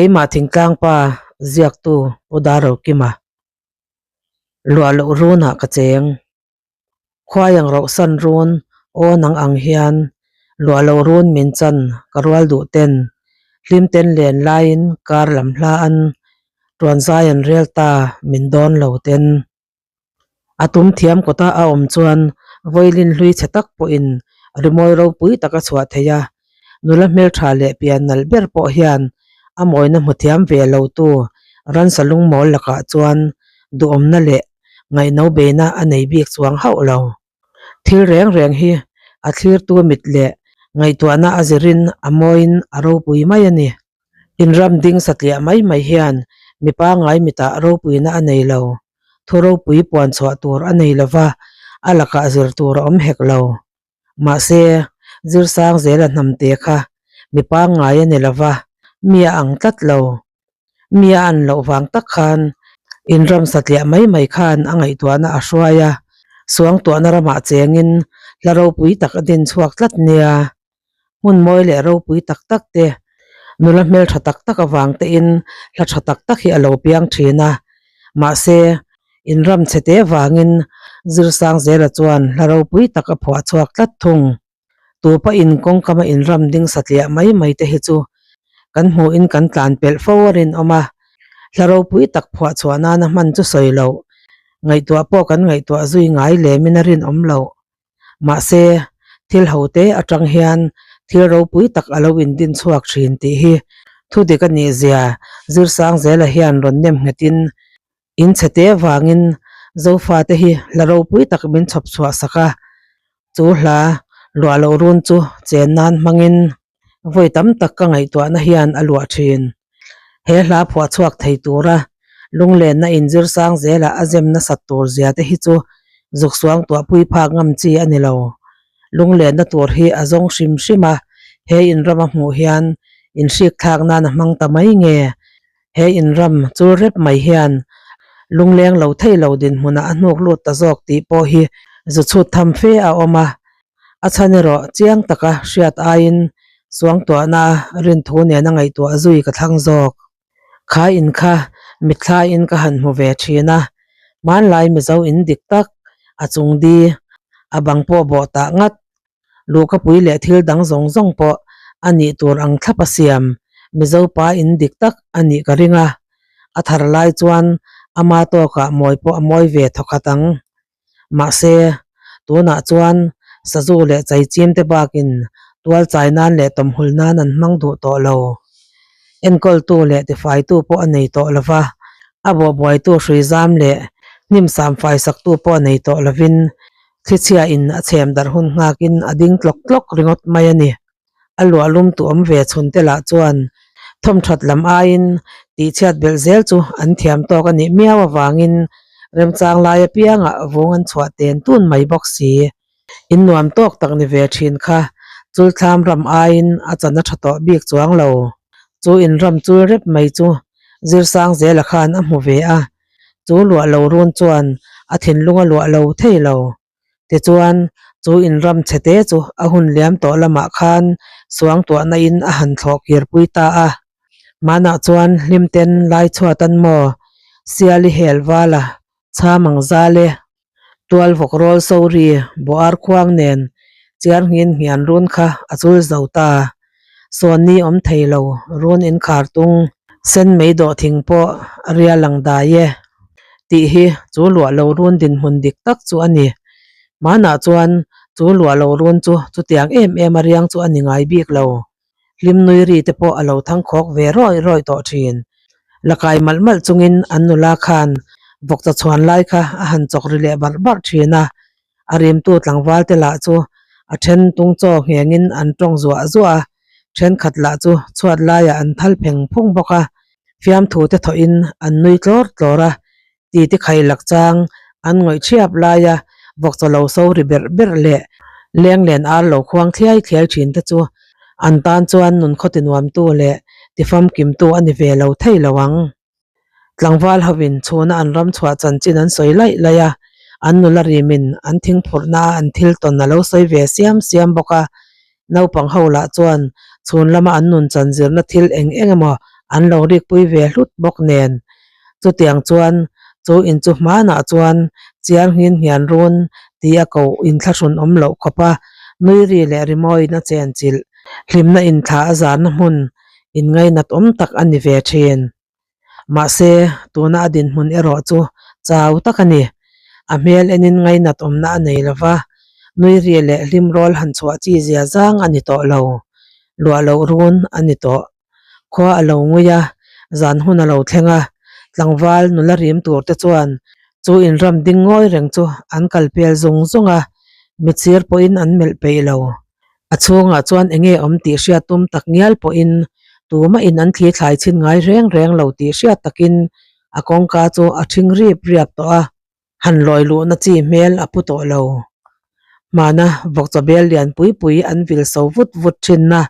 Keimah thingtlangpa ziaktu Pu Darrokima luah loh runah ka cheng. Khuai ang rohsan run aw nang ang hian luah loh run min chan ka rual duh ten hlim ten len laiin kar lam hla an tuan zai an rel ta min dawn lo ten. A tum thiam kawta a awm chuan vawiin hlui chhe tak pawhin rimawi ropui tak a chhuah thei a, nula hmeltha leh pian nalh ber pawh hian a mawina hmu thiam ve lo tu ransa lungmawl lakah chuan duhawmna leh ngaihno beina a nei bik chuang hauh lo. Thil reng reng hi a thlirtu mit leh ngaihtuahna a zirin a mawiin a ropui mai a ni. Inram ding satliah mai mai hian mi pangngai mitah ropuina a nei lo. Thu ropui puan chhuah tur a nei lova, a lakah zir tur a awm hek lo. Mahse, zirsang zela hnamte kha mi pangngai a ni lova, mi a ang tlat lo. Mi a an loh vang tak khan inram satliah mai mai khan a ngaihtuahna a hruai a, suangtuahna ramah chengin hla ropui tak a din chhuak tlat nia. Hmun mawi leh ropui tak tak te, nula hmeltha tak tak avang tein hla tha tak tak hi a lo piang thin a. Mahse, inram chhe te vangin Zirsangzela chuan hla ropui tak a phuah chhuak tlat thung. Tupa in kawngkama inram ding satliah mai mai te hi chu kan hmuhin kan tlan pelh fo a rinawm a, hla ropui tak phuah chhuah nana hman chu sawi loh, ngaihtuah pawh kan ngaihtuah zui ngai lemin a rinawm loh. Mahse, thil ho te atang hian thil ropui tak a lo indin chhuak thin tih hi thu dik a nih zia Zirsangzela hian rawn nem nghetin In chhete vangin Zofate hi hla ropui tak min chhawp chhuah sak a, chu hla luah loh run chu chen nan hmangin vawi tam tak ka ngaihtuahna hian a luah thin. He hla phuah chhuak thei tura lunglenna inzir sang zelah a zem nasat tur zia te hi chu zuk suang tuahpui phak ngam chi a ni lo. Lunglenna tur hi a zawng hrim hrim a, he inram a hmuh hian inhrik thlak nan a hmang ta mai nge? He inram chul rep mai hian lungleng lo thei lo dinhmunah a hnuk lut ta zawk tih pawh hi zu chhut tham fe a awm a, a chhan erawh chiang taka hriat aiin suangtuahna rinthu nena ngaihtuah zui ka thlang zawk. Kha in kha mitthlaiin ka han hmu ve thin a, hmanlai Mizo in dik tak a chung di a bang pawh bawh tah ngat Luhkapui leh thil dang zawng zawng pawh a nih tur ang thlap a siam. Mizo pa in dik tak a nih ka ring a, a thar lai chuan ama tawkah mawi pawh a mawi ve thawkhat ang. Mahse, tunah chuan sazu leh chaichim te bakin tual chai nan leh tawmhul nan an hmang duh tawh lo. Enkawltu leh tifaitu pawh a nei tawh lo va, a bawhbuaitu hrui zam leh hnim sam faisaktu pawh a nei tawh lovin Thlichhia in a chhem darh hun nghakin a ding tlawk tlawk ringawt mai a ni. A luah lum tu awm ve chhun te lah chuan thawmthat lam aiin tihchhiat belh zel chu an thiam tawk a nih miau avangin remchang lai apiangah vung an chhuah ten tun mai bawk si. In nuam tawk tak ni ve thin kha chulthlam ram aiin a chan a tha tawh bik chuang lo. Chu in ram chul rep mai chu Zirsang zela khan a hmu ve a. Chu luah lo run chuan a thinlung a luah lo thei lo. Tichuan, chu inram chhete chu a hun liam tawh lamah khan suangtuahna in a han thlawh kirpui ta a. Hmanah chuan hlimten lai chhuatan maw Siali hel vala chham ang zal e, tual vawk rawl sori bawh ar khuang nen chiar nghin nghian run kha a chul zo ta. Sawnni awm thei lo run inkhar tung sen mei dawh thing pawh a rial ang dai e tih hi chu luah lo run dinhmun dik tak chu a ni. Hmanah chuan chu luah lo run chu chutiang em em a riang chu a ni ngai bik lo. Hlim nui ri te pawh a lo thang khawk ve rawi rawi tawh thin. La kai malh malh chungin an nula khan vawkcha chhuan lai kha a han chawk ri leh barh barh thin a, A rimtu tlangval te lah chu a then tung chaw nghengin an tawng zuah zuah a, thenkhat lah chu chhuat laiah an thal pheng phung bawk a, fiamthu te thawhin an nui tlawr tlawr a, titi khai lak chang an ngawih thiap laia vawkchaw lo so ri berh berh leh leng len ar lo khuang thliai thliai thin te chu an tan chuan nunkhaw tinuamtu leh tifamkimtu a ni ve lo thei lo ang. Tlangval hovin chhuna an ram chhuah chanchin an sawi laih laih a, an nula rimin an thingphurhna a an thil tawn a lo sawi ve siam siam bawk a. Naupang ho lah chuan chhun lama an nun chan zirna thil eng eng emaw an lo rikpui ve hlut bawk nen. Chutiang chuan chu in chu hmanah chuan chiar nghin nghian run tih a koh inthlahrun awm loh khawp a, nui ri leh rimawiin a chen chilh. Hlimna inthla a zarna hmun inngainat awm tak a ni ve thin. Mahse, tuna a dinhmun erawh chu chau tak a ni. A hmel enin ngainat awmna a nei lo va, nui ri leh hlim rawl han chhuah chi zia zang a ni tawh lo. Luah loh run a ni tawh. Khua a lo ngui a, zan hun a lo thleng a, tlangval nula rim tur te chuan chu inram ding ngawi reng chu an kal pel zung zung a, mitsir pawhin an melh peih lo. A chhungah chuan eng nge awm tih hriat tum tak ngial pawhin tumahin an thli thlai chhin ngai reng reng lo tih hriat takin a kawngka chu a ṭhing rip riap tawh a, han lawi luhna chi hmel a pu tawh lo. Hmana vawkchaw bel lian pui pui an vil so vut vut ṭhinna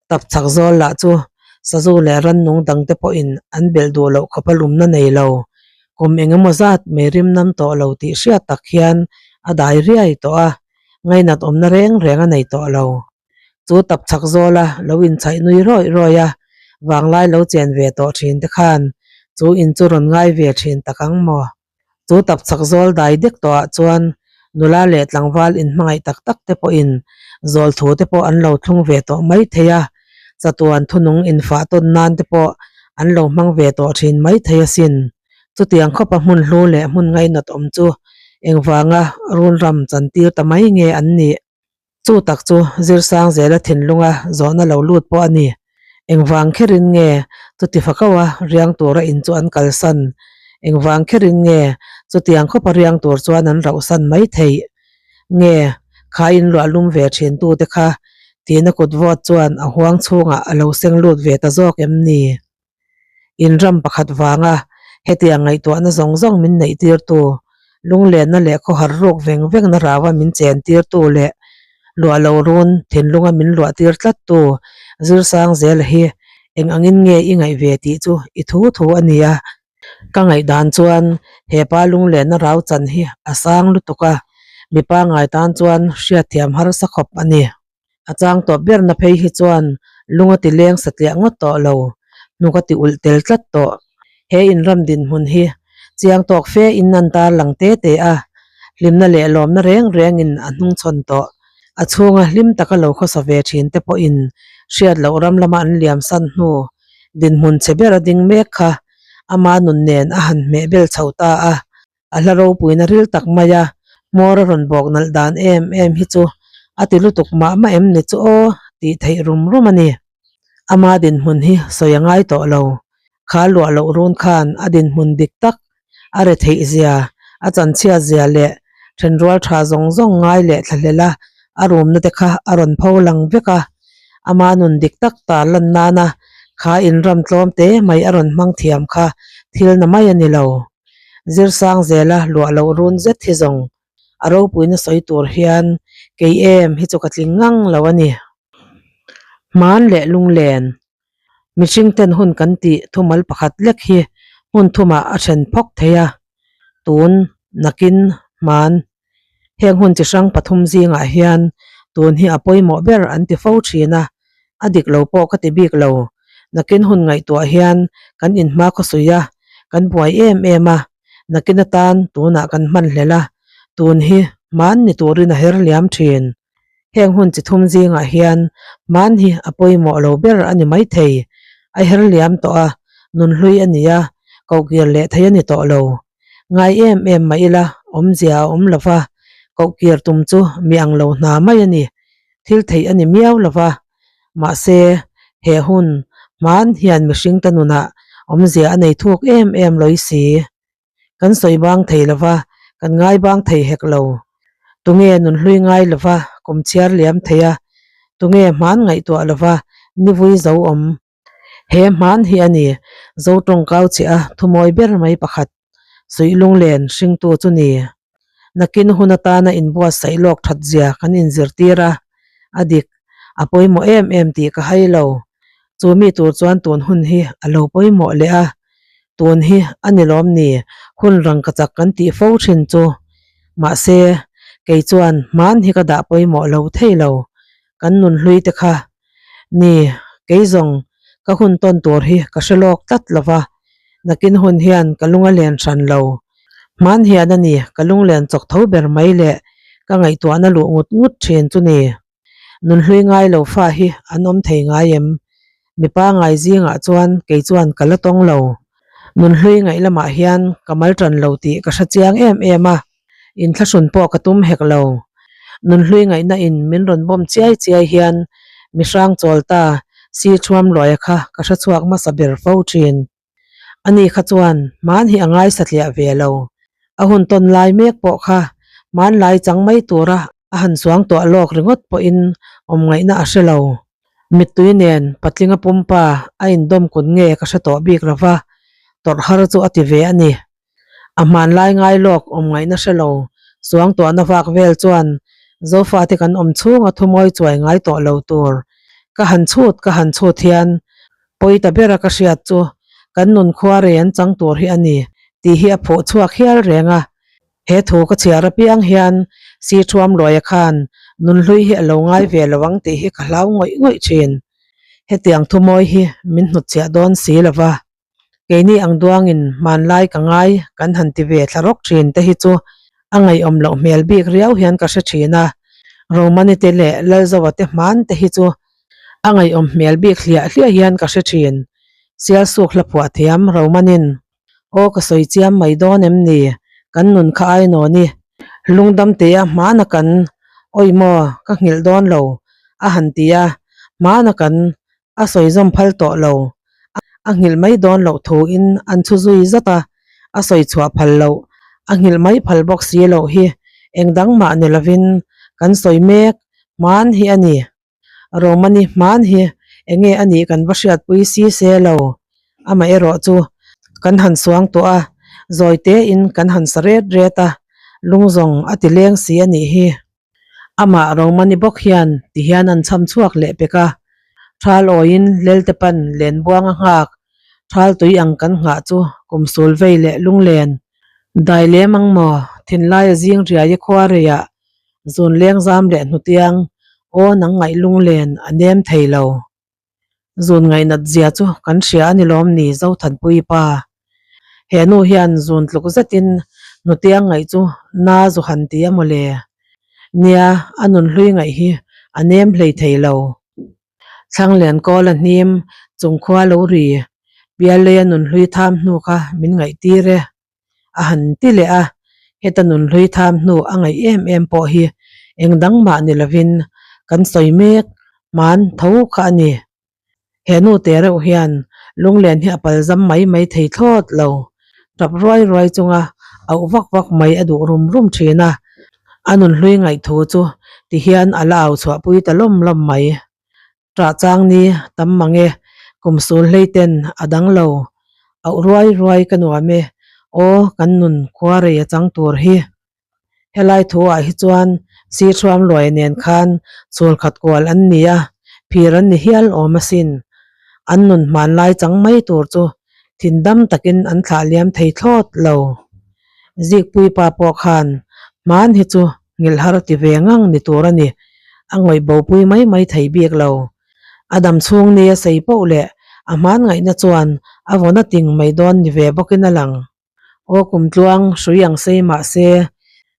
tapchhak zawl lah chu sazu leh rannung dangte pawhin an belh duh loh khawpa lumna nei lo. Kum eng emaw zat mei rim nam tawh lo tih hriat tak hian a dai riai tawh a. Ngainat awmna reng reng a nei tawh lo. Chu tapchhak zawla lo inchhaih nui rawih rawih a, vanglai lo chen ve tawh thin te khan chu in chu rawn ngai ve thin tak ang maw? Chu tapchhak zawl dai dek tawhah chuan nula leh tlangval inhmangaih tak tak te pawhin zawl thu te pawh an lo thlung ve tawh mai thei a, chatuan thunung infah tawn nan te pawh an lo hmang ve tawh thin mai thei asin. Chutiang khawpa hmun hlu leh hmun ngainat awm chu engvanga runram chantir ta mai nge an nih? Chu tak chu Zirsang zela thinlunga zawhna lo lut pawh a ni. Engvang kherin nge chuti fakaua riang tura in chu an kalsan? Engvang kherin nge chutiang khawpa riang tur chuan an rauhsan mai theih? Nge kha in luah lum ve thin tute kha tina kut vawt chuan a huang chhungah a lo seng lut ve ta zawk em ni? Inram pakhat vanga hetiang ngaihtuahna zawng zawng min neihtirtu, lunglenna leh khawhar ruk veng vengna raua min chentirtu leh luah lo run thinlunga min luahtir tlattu Zirsang Zela hi eng angin nge i ngaih ve tih chu i thu thu a nia. Ka ngaihdan chuan hepa lunglenna rau chan hi a sang lutuk a, mipa ngai tan chuan hriatthiam harsa khawp a ni. A chang tawp berna phei hi chuan lung a ti leng satliah ngawt tawh lo, hnuk a ti ulh tel tlat tawh. He inram dinhmun hi chiang tawk fe in an tar lang te te a, hlimna leh lawmna reng rengin a hnungchhawn tawh. A chhunga hlim taka lo khawsa ve thin te pawhin hriat loh ram lama an liam san hnu dinhmun chhe ber a ding mek kha ama nun nen a han hmeh bel chho ta a. A hla ropuina ril tak mai a, hmawr a rawn bawk nalh dan em em hi chu a ti lutuk mah mah em ni chu aw tih theih rum rum a ni. Ama dinhmun hi sawi a ngai tawh lo. Kha luah loh run khan a dinhmun dik tak, a retheih zia, a chanchhiat zia leh thenrual tha zawng zawng ngai leh thlahlel a a rumna te kha a rawn pho lang vek a. Ama nun dik tak tar lan nana kha inram tlawm te mai a rawn hmang thiam kha thil na mai a ni lo. Zirsang zela luah loh run zet hi zawng a ropuina sawi tur hian kei em hi chu ka tling ngang lo a ni. Hman leh lunglen, mihring ten hun kan tih thumal pakhat lek hi hmun thumah a then phawk thei a, tun, nakin, hman. Heng hun chi hrang pathum zingah hian tun hi a pawimawh ber an ti fo thin a, a dik lo pawh ka ti bik lo. Nakin hun ngaihtuah hian kan inhma khawsuih a, kan buai em em a, nakin atan tunah kan hman hlel a, tun hi hman ni turin a her liam thin. Heng hun chi thum zingah hian hman hi a pawimawh lo ber a ni maithei. A her liam tawh a, nunhlui a ni a, kohkir leh thei a ni tawh lo. Ngai em em mah ila awmzia a awm lo va, kohkir tum chu mi ang lo hna mai a ni. Thil theih a ni miau lo va. Mahse, he hun hman hian mihringte nunah awmzia a nei thuk em em lawi si. Kan sawi bang thei lo va, kan ngai bang thei hek lo. Tunge nunhlui ngai lo va, kum chhiar liam thei a, tunge hman ngaihtuah lo va, nivui zo awm. He hman hi a ni, Zo tawngkau che a thumawi ber mai pakhat, Suih lunglen hringtu chu ni. Nakin hun atana inbuatsaih lawk that zia kan inzirtir a, a dik, a pawimawh em em tih ka hai lo. Chu mi tur chuan tun hun hi a lo pawimawh leh a, tun hi a ni lawm ni, hun rangkachak kan tih fo thin chu. Mahse, kei chuan hman hi ka dah pawimawh lo thei lo, kan nunhlui te kha Ni, kei zawng, Ka hun tawn tur hi ka hre lawk tlat lo va, nakin hun hian ka lung a len hran lo. Hman hian a ni ka lunglen chawk tho ber mai leh ka ngaihtuahna luh ngut ngut thin chu ni. Nunhlui ngai lo fa hi an awm thei ngai em? Mipa ngai zingah chuan kei chuan ka la tawng lo. Nunhlui ngaih lamah hian ka mal tan lo tih ka hre chiang em em a, inthlahrun pawh ka tum hek lo. Nunhlui ngaihna in min rawn bawm chiai chiai hian mi hrang chawl ta si thuam luaia kha ka hre chhuak hmasa ber fo thin. Ani kha chuan hman hi a ngaisa tliah ve lo. A hun tawn lai mek pawh kha hmanlai chang mai tura a han chuang tuah lawk ringawt pawhin awm ngaihna a hre lo. Mittui nen patlinga pumpa a indawm kun nge ka hre tawh bik lo va, tawrh har chu a ti ve a ni. A hmanlai ngai lawk awm ngaihna hre lo chuang tuahna vak vel chuan Zofate kan awm chhunga thumawi chuai ngai tawh lo tur ka han chhut ka han chhut hian Pawi ta bera ka hriat chu kan nun khua rei an chang tur hi a ni tih hi a phuh chhuak hial reng a. He thu ka chhiar apiang hian Si Thuam Luaia khan nunhlui hi a lo ngai ve lo ang tih hi ka hlau ngawih ngawih thin. Hetiang thu mawi hi min hnutchhiah dawn si lo va. Keini ang duangin hmanlai ka ngai kan han ti ve thla rawk thin te hi chu a ngaihawm loh hmel bik riau hian ka hre thin a. Romani te leh Lalzoa te hman te hi chu A ngaihawm hmel bik hliah hliah hian ka hre thin. Sialsuk hla phuah thiam Romanin, Aw ka sawi chiam mai dawn em ni? Kan nun kha ai nawn i lungdam tea hmana kan awi maw ka nghilh dawn lo a han ti a, hmana kan a sawi zawm phal tawh lo. A nghilh mai dawn loh thuin an chhu zui zat a, a sawi chhuah phal loh, a nghilh mai phal bawk si loh hi engdang mah ni lovin kan sawi mek hman hi a ni. Romani hman hi enge a nih kan va hriatpui si se lo. Amaherawh chu kan han suang tawh a, zawi tein kan han sa ret ret a, lung zawng a ti leng si a nih hi. Amah Romani bawk hian ti hian an chham chhuak leh pek a, thal awiin lelte pan lenbuang a nghak, thal tui ang kan nghah chu kum sul vei leh lunglen dai lem ang maw thinlai a zing riai i khua reiah Zun leng zam leh hnutiang aw nang ngaih lunglen a nem thei lo. Zun ngaihnat zia chu kan hria a ni lawm ni Zothanpui pa. He nu hian zun tluk zetin hnutiang ngaih chu na zu han ti a mawle. Nia, a nunhlui ngaih hi a nem hlei thei lo. Thlanglian kawl a hnim chung khua lo ri, Pialleia nunhlui tham hnu kha min ngaihtir e. A han ti leh a, heta nunhlui tham hnu a ngaih em em pawh hi eng dang mah ni lovin kan sawi mek hman tho kha a ni. He nu te reuh hian lunglen hi a palzam mai mai thei thlawt lo. Tap ruai ruai chunga auh vak vak mai a duh rum rum thin a, a nunhlui ngaihthu chu ti hian a la au chhuahpui ta lawm lawm mai. Ṭah chang ni tam mang e, kum sul hlei ten a dang lo. Auh ruai ruai ka nuam e, aw kan nun khua rei a chang tur hi. Helai thu ah hi chuan Sihruam luai nen khan chhul khat kual an ni a, phir an ni hial awm asin. An nun hmanlai chang mai tur chu thin dam takin an thlah liam thei thlawt lo. Zikpui pa pawh khan hman hi chu nghilh har ti ve ngang ni tur a ni, a ngawih bopui mai mai thei bik lo. A dam chhung ni a sei poh leh a hman ngaihna chuan a vawn a ting mai dawn ni ve bawkin a lang. Aw kum tluang hrui ang sei mah se,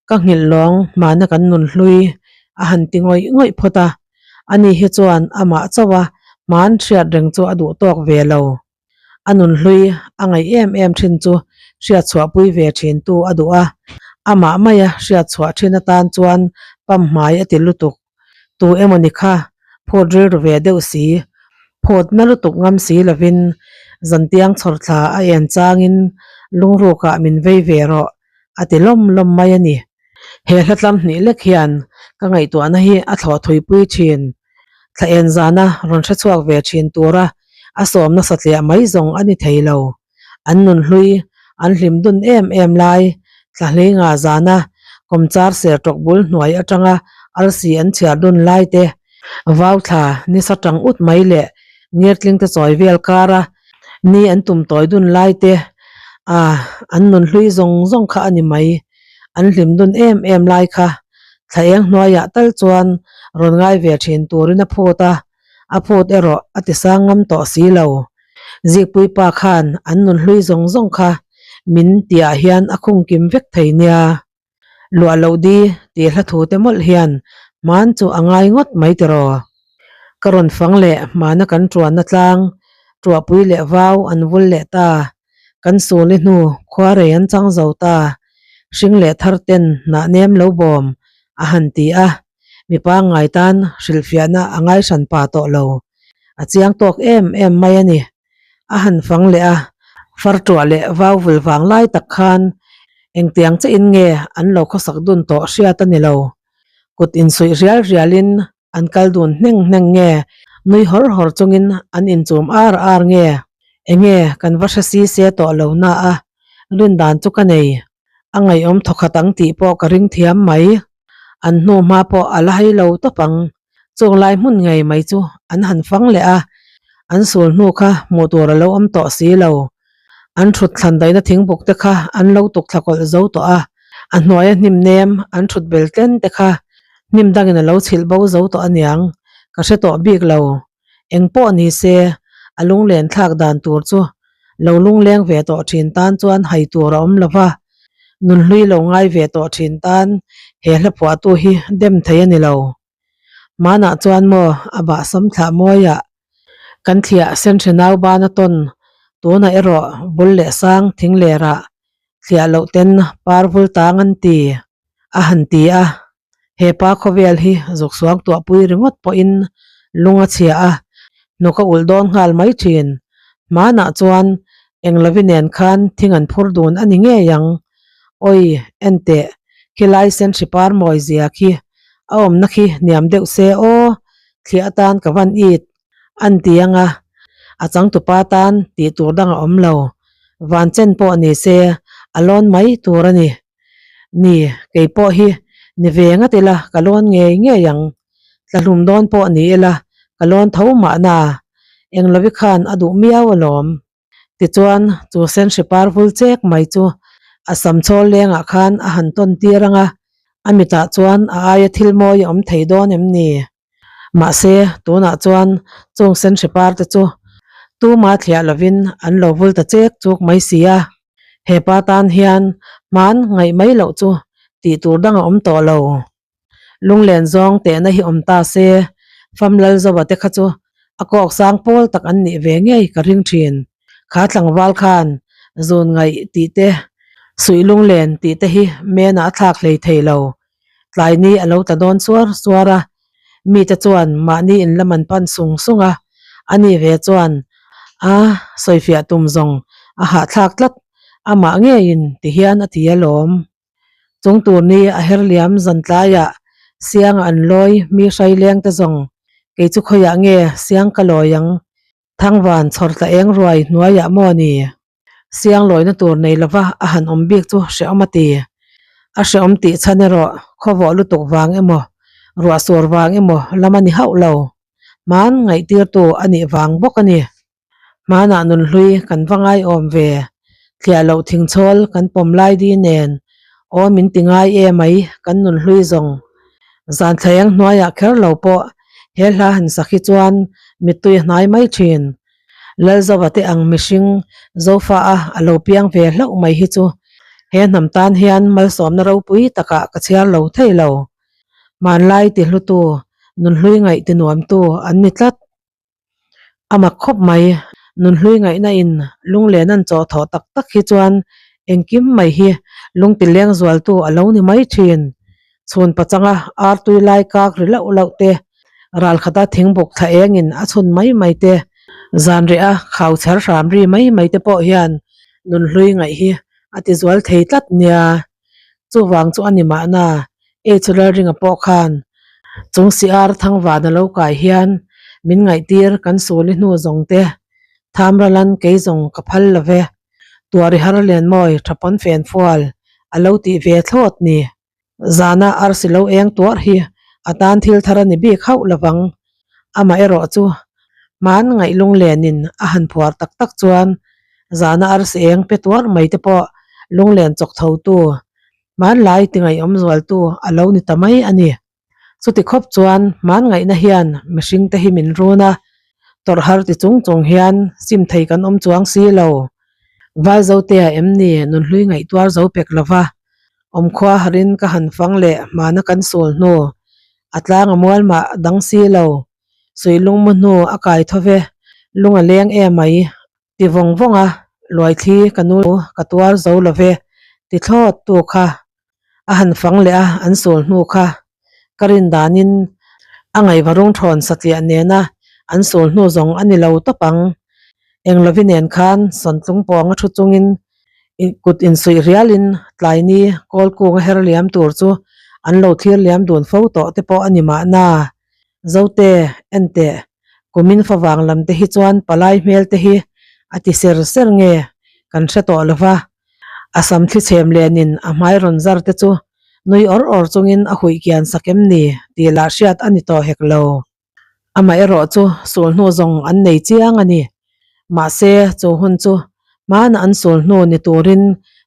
ka nghilh lawng hmana kan nun hlui a han ti ngawih ngawih phawt a, ani hi chuan amah chauh a hman hriat reng chu a duh tawk ve lo. A nun hlui a ngaih em em thin chu hriat chhuahpui ve thin tu a duh a, amah maia hriat chhuah thin atan chuan pam hmai a ti lutuk. Tu emaw ni kha phut rilru ve deuh si, phut na lutuk ngam si lovin zantiang chhawr thla a en changin lungrukah min vei ve rawh a ti lawm lawm mai a ni. He hla tlam hnih lek hian ka ngaihtuahna hi a thlawh thuipui thin. Thla en zana rawn hre chhuak ve thin tura a sawm nasa tliah mai zawng a ni thei lo. An nun hlui, an hlim dun em em lai, thla hlei nga zana kawmchar ser tawk bul hnuai atanga arsi an chhiar dun lai te, vau thla nisa tang ut mai leh ngirtling te chawi vel kara ni an tum tawi dun lai te, ah, an nun hlui zawng zawng kha a ni mai. An hlim dun em em lai kha thla eng hnuaiah tal chuan rawn ngai ve thin turin a phut a. A phut erawh a ti sang ngam tawh si lo. Zikpui pa khan an nun hlui zawng zawng kha min tihah hian a khung kim vek thei nia. Luah loh di tih hla thu te mawlh hian hman chu a ngai ngawt mai tiraw. Ka rawn fang leh hmana kan tuanna tlang tuahpui leh vau an vul leh ta. Kan suli hnu khuarei an chang zo ta. Hring leh thar ten hnah nem lo bawm a han ti a. Mi pangngai tan hrilhfiahna a ngai hran pa tawh lo. A chiang tawk em em mai a ni. A han fang leh a, far tuah leh vau vul vang lai tak khan engtiang che in nge an lo khawsak dun tawh hriat a ni lo. Kut insuih rial rialin an kal dun hneng hneng nge, nui hawr hawr chungin an inchum ar ar nge, enge kan va hre si se tawh lo na a, rindan chu ka nei. A ngaihawm thawkhat ang tih pawh ka ring thiam mai. An hnu hma pawh a la hai lo tawp ang. Chung lai hmun ngei mai chu an han fang leh a, an sul hnu kha hmuh tur a lo awm tawh si lo. An thut thlan daihna thingbuk te kha an lo tuk thla kawlh zo tawh a, a hnuaia hnim nem an thut bel tlen te kha hnim dangin a lo chhilh bo zo tawh aniang, ka hre tawh bik lo. Eng pawh ni se, a lunglen thlak dan tur chu lo lungleng ve tawh thin tan chuan hai tur a awm lo va, nunhlui lo ngai ve tawh thin tan he hla phuahtu hi dem thei a ni lo. Hmanah chuan maw a bahsam thlah mawiah kan thliah senhri nau ban a tawn, tunah erawh bul leh sang thing lerah thliah loh ten par vul tang an ti, a han ti a. He pa khawvel hi zuk suang tuahpui ringawt pawhin lung a chhia a, hnuk a ulh dawn nghal mai thin. Hmanah chuan Englovi nen khan thing an phur dun a ni ngei ang. Awi, enteh, khilai sen hripar mawi zia khi a awmna khi hniam deuh se aw, thliah atan ka van it, an ti ang a, a changtupa tan tih tur dang a awm lo. Van chen pawh ni se a lawn mai tur a ni. Ni, kei pawh hi ni ve ngat ila ka lawn ngei ngei ang. Tlahlum dawn pawh ni ila ka lawn tho mahna Englovi khan a duh miau alawm. Tichuan, chu senhri par vul chek mai chu a sam chhawl lengah khan a han tawn tir ang a, a mitah chuan a aia thil mawi a awm thei dawn em ni? Mahse, tunah chuan chung senhri par te chu tuma thliah lovin an lo vul ta chek chuk mai si a. He pa tan hian hman ngaih mai loh chu tih tur dang a awm tawh lo. Lunglen zawng tehna hi awm ta se, Famlal Zoa te kha chu a kawk sang pawl tak an nih ve ngei ka ring thin. Kha tlangval khan zun ngaih tih te, suih lunglen tih te hi menah a thlak hlei thei lo. Tlai ni a lo ta dawn suar suar a, mite chuan mahni in lam an pan sung sung a, ani ve chuan a sawifiah tum zawng a hahthlak tlat, amah ngeiin ti hian a ti alawm. Chung tur ni a her liam zan tlaiah siang an lawi mi hrai leng te zawng kei chu khawiah nge siang ka lawi ang, Thangvan chhawr tla eng ruai hnuaiah maw ni? Siang lawina tur nei lova a han awm bik chu hrehawm a ti. A hrehawm tih chhan erawh khawvawh lutuk vang emaw, ruah sur vang emaw lam a ni hauh lo. Hman ngaihtirtu a nih vang bawk a ni. Hmanah nunhlui kan va ngaiawm ve. Thliah loh thingchhawl kan pawm lai di nen aw min ti ngai e mai kan nunhlui zawng. Zan thlaeng hnuaiah kher lo pawh he hla han sak hi chuan mittui a hnai mai thin. Lalzova te ang mihring Zofa a a lo piang ve hlauh mai hi chu he hnam tan hian malsawmna ropui takah ka chhiar lo thei lo. Hmanlai ti hlutu, nunhlui ngaih ti nuamtu an ni tlat. A mak khawp mai, nunhlui ngaihna in lunglen an chawh thawh tak tak hi chuan engkim mai hi lungti leng zualtu a lo ni mai thin. Chhun pachanga artui lai kak ri lauh lauh te, ralkhata thingbuk thla engin a chhun mai mai te, zanriah a khau chher hram ri mai mai te pawh hian nunhlui ngaih hi a ti zual thei tlat nia. Chuvang chu a ni mahna, H Lalringa pawh khan chung CR Thangvan a lo kai hian min ngaihtir kan suli hnu zawng te, Thamralan kei zawng ka phal lo ve, Tuari har Lenmawi tha pawn fen fual a lo tih ve thlawt ni. Zana arsi lo eng tuarh hi a tan thil thar a ni bik hauh lovang. Amaherawh chu hman ngaih lunglenin a han phuar tak tak chuan zana arsi eng pe tuarh mai te pawh lunglen chawk thotu, hmanlai ti ngaihawm zualtu a lo ni ta mai a ni. Chuti khawp chuan hmangaihna hian mihring te hi min run a, tawrh har ti chung chung hian sim thei kan awm chuang si lo. Valzotea em ni nunhlui ngaihtuar zo pek lova, awmkhua harin ka han fang leh hmana kan sul hnu a tlang a mual mah dang si lo. Suihlung mu hnu a kai tho ve, lung a leng em mai. Ti vawng vawng a, Luaithli ka nu ka tuar zo lo ve, ti thlawt tu kha a han fang leh a, an sul hnu kha ka rin danin a ngaivarung thawn satliah nena an sul hnu zawng a ni lo tawp ang. Englovi nen khan sawntlung pawnga thu chungin kut insuih rialin tlaini kawlkung a her liam tur chu an lo thlir liam dun fo tawh te pawh a ni mahna. Zote, enteh, kumin favang lam te hi chuan palai hmel te hi a ti ser ser nge kan hre tawh lo va, a sam thli chhem lenin a hmai rawn zar te chu nui awr awr chungin a huih kian sak em ni tih lah hriat a ni tawh hek lo. Amaherawh chu sul hnu zawng an nei chiang a ni. Mahse, chu hun chu hmana an sul hnu ni turin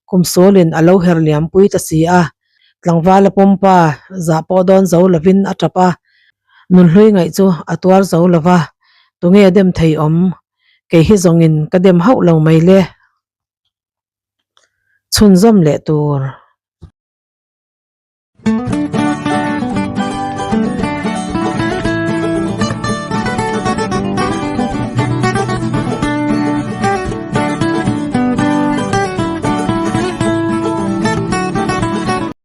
kum sulin a lo her liam pui ta si a. Tlangvala pumpa zah pawh dawn zo lovin a tap a, nunhlui ngaih chu a tuar zo lo va, tunge dem thei awm? Kei hi zawngin ka dem hauh lo mai le. Chhunzawm leh tur.